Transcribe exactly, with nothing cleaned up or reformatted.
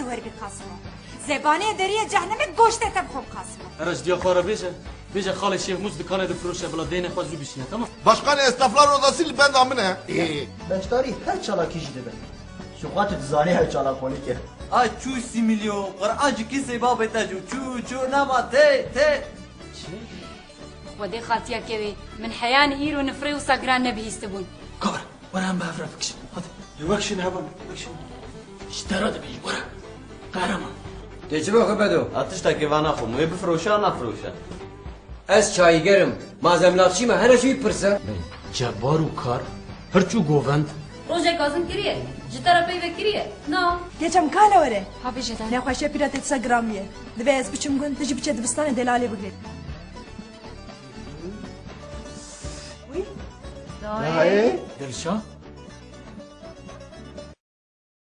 Werbî Qasimo. Zebanê deriyê cehnemê goştê te bixwim Qasimo. Here ji diya xwe re bêje. Bêje xalê Şêx Mûs dikanê difiroşe bila deynê xwe zû bişîne, tamam? Başkanê Esnaflar Odası li benda min e. Beşdarî her çalakî jî dibe. Ji xwe tu dizanî ew çalakvanî kir. Ay çû sî milyon, Qur'an ji kîsê babê te jû çû çû nema tê tê. Xwedê xatiya kevê, min heyan îro nifrê wisa giran nebihîstibûn. Kar, were em bi hev re bikişin. Hadi. Wek şin hevan, wek şin. Ji te re dibêjim, were. Qehreman. Tê çi bo xwe Bedo? A tiştekê va naxwim. Wê bifiroşe an nafiroşe? Ez çayîger im. Ma zemlakçî me, here ji wî pirse. Cebbar û Kar, Hirç û Govend. Rojek gazin kiriye. Ji te re peyve kiriye. Na. Geçem kale were. Ha bêje dayê. Nexweşiya pîra te disa giran bûye. Divê ez biçim gund, tu jî biçe dibistanê delalê bigre. Wî? Dayê. Dilşa?